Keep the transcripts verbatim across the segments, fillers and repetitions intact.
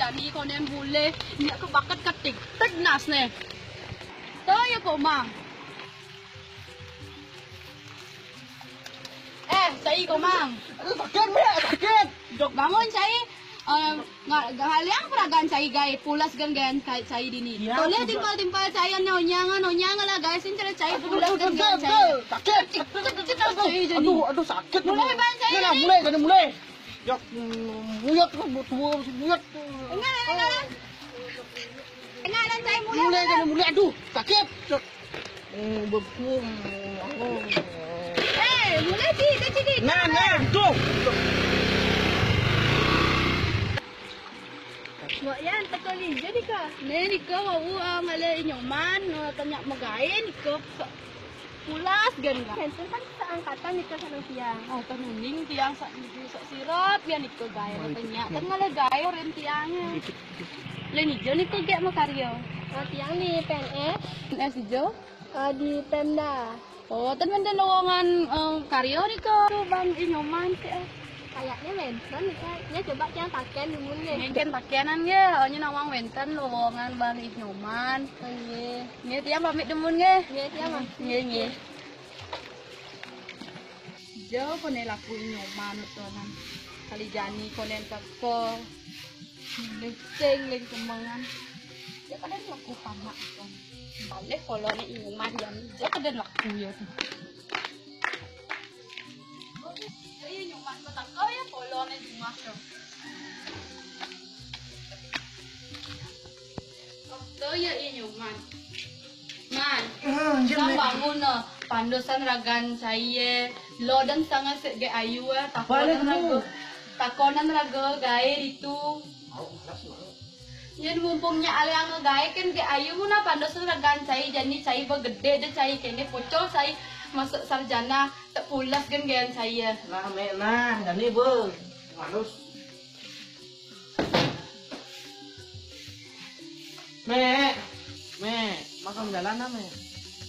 Tadi konen bule, nyak kebakat ketik tek nas ne. Tuh ya, Komang. Eh, cai, Komang. Aduh, sakit, Mek, sakit. Bangun, cai. Eh, nga-, ngaliang peragan cai gae, pulas gen gae cai, cai dini. Iya, tole timpal-timpal cai, ane onyangan, onyangan lah gae, sin cara cai pulas gen gae cai. Sakit. Cai dini. Aduh, aduh, sakit. Mulai, Bang, cai dini. Mulai, jadi mulai. Ya, mm, muyat kan, buat tua, mesti muyat. Enggak, enggak, enggak. Enggak, enggak, cai mulai. Mulai, jadi mulai. Aduh, sakit. Eh, betul. Eh, mulai, Ci, Ci, Ci. Nah, nah, tuh. Wak Yan, teko ni je ni ka. Ne ni ka, wau, ah, ngale inyoman, ah, tanya megae ni ka. Pulas gen ka. Enten kan seangkatan ni ka sama tiang. Oh, kan mending tiang sa, sa sirot, biar ni ka gae, tanya. Kan ngale gae orang tiang. Le ni je ni ka gek mau karyo. Oh, tiang ni P N S. P N S ijo? Eh, di Pemda. Oh, ten menten lowongan, eh, karyo ni ka tu Bang Inyoman ke? Kayaknya menten ni ka. Nya coba tiang taken dumun ge. Menten takenan ge. Oh, nya nawang menten lowongan Bang Inyoman. Oh, nggih. Nggih, tiang pamit dumun ge. Nggih, tiang mah. Nggih, nggih. Jauh konen laku inyoman utonan. Kali jani konen teko. Leceng leng kemengan. Ya kadang laku panak utonan. Balik kolone inyoman jani. Ya kadang laku ya tu. Ya inyoman ko teko ya kolone jumah tu. Teko ya inyoman. Man, ah, iya, Mek. Bangun no. Pandosan ragan cai e. Lo den sanga sek ge ayu e. Takonan raga. Takonan raga gae ditu. Yen mumpung nya ale anga gae ken ge ayu na pandosan ragan cai jani cai begede de cai kene pocol cai masuk sarjana tak pulas gen gaean cai e. Nah, Mek, nah, jani be. Halus. Mek, Mek, makan jalan nah, Mek.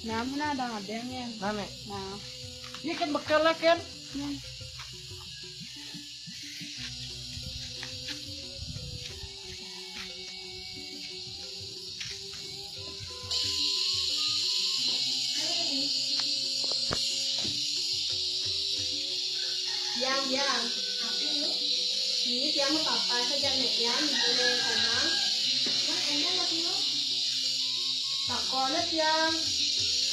Nah, mana ada ngadeng ya? Nah, Mek. Nah. Ini kan bekal lah kan? Hmm. Yang, yang. Ini tiang mau papa saja nek yang boleh komang. Mas, enak lah, Tio. Takone tiang,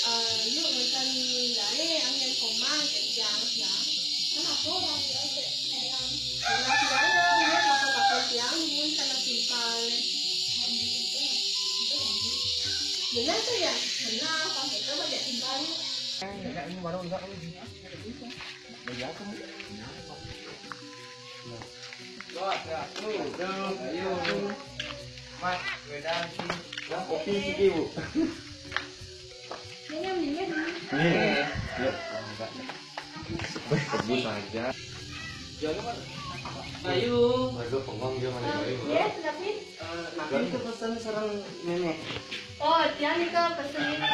eh, yuk macam lain angin komang, kayak tiang, tiang. Kenapa orang dia kayak sayang? Karena tiang, dia takut-takut tiang, dia sangat simpel. Benar tuh ya? Benar, pas itu banyak simpel. Enggak, ini baru enggak, ini. Beli apa, Bu? Nah. Tuh, tuh, ayo. Mat, beda sih. Nah, kopi sih, Bu. Ini yang dingin. Nih. Ya, enggak. Weh, kebun aja. Jangan, Mat. Ayo. Warga pengong dia mana, ayo. Iya, tapi Eh, nanti itu pesan sareng nenek. Oh, tiang nika pesen ini.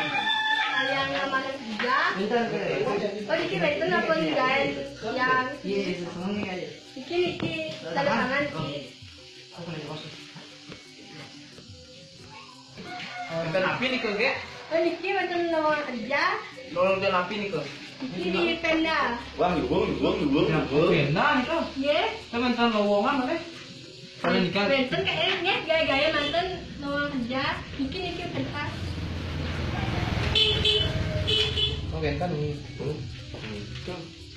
Kalian yang mana kerja? Bentar, bentar. Oh, dikit itu apa nih, guys? Yang iya, iya, semua nih aja. Dikit, dikit. Tanda tangan, dikit. Apa nih, bos? Bentar, api nih, Kak, ya? Oh, niki wonten lowongan kerja. Lowongan kerja napi nika? Niki di Pemda. Wah, nyuwun, nyuwun, nyuwun, ya, nyuwun. Pemda nika? Nggih. Teman-teman lowongan apa? Kalau nikah. Wonten kayak nggih, gaya-gaya manten lowongan kerja. Niki, niki pentas. Oh, wonten nih. Terus,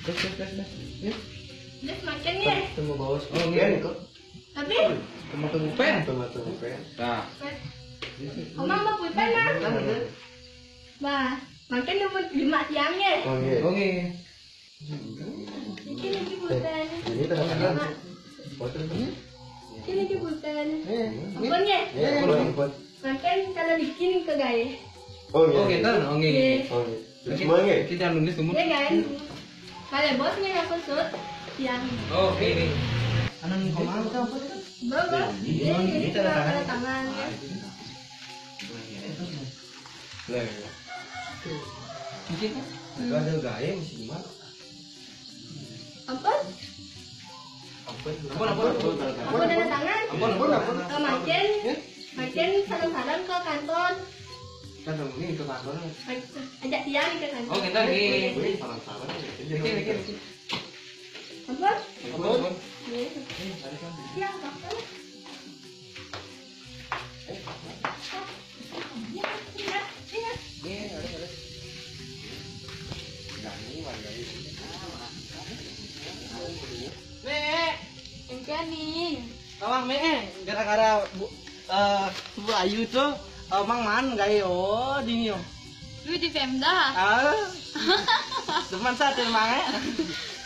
terus, terus, terus. Ya. Terus makan ya. Temu bos. Oh, nggih. Tapi teman-teman pen. Teman-teman pen. Nah. Omang mau pulpen lah. Nah, bener. Bah, makan nomor lima tiang ya. Oh, iya. Oke. Niki, niki pulpen. Ini tengah kanan. Pulpen ini. Niki, niki pulpen. Eh, ampun ya. Ya, ampun, ampun. Makan kalau bikin ke gaya. Oh, iya. Oh, gitu. Oh, nggih. Iya. Oh, iya. Terus gimana, nggih? Kita nulis semua. Iya, kan? Kalau bosnya yang khusus, yang. Oh, oke, ini. Anu, komang itu apa itu? Bawa. Iya, ini tanda tangan. Tanda tangan, ya. Lah, ya. Mungkin kan? Itu ada gaya mesti gimana? Apa? Ampun, ampun, ampun. Ampun, tanda tangan. Ampun, ampun, ampun. Eh, makin, makin salam-salam ke kantor. Kantor ini ke kantor. Ajak tiang ke kantor. Oh, kita lagi. Ini salam-salam. Niki, niki, niki. Ampun. Ampun. Iya. Tiang, apa? Mek, Enggak nih. Tawang Mek, gara-gara Bu, eh, Bu Ayu tuh, eh, Mang Man gawe, oh, dini, oh. Lu di Pemda? Ah, demen saya tuh, Mang, eh.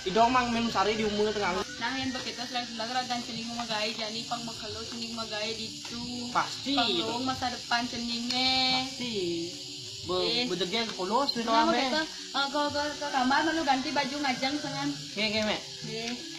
Idong Mang Mem Sari di umur tengah. Nah, yang begitu selain sebelah kerajaan cening mau gawe, jani pang mekelo cening mau gawe ditu. Pasti. Pang luung masa depan ceningnya. Pasti. Be, eh, bejegel polos, Nah, Mang, eh. Begitu, eh, ke, ke, ke kamar, malu ganti baju ngajeng, sengan. Nggih, nggih, Mek. Nggih.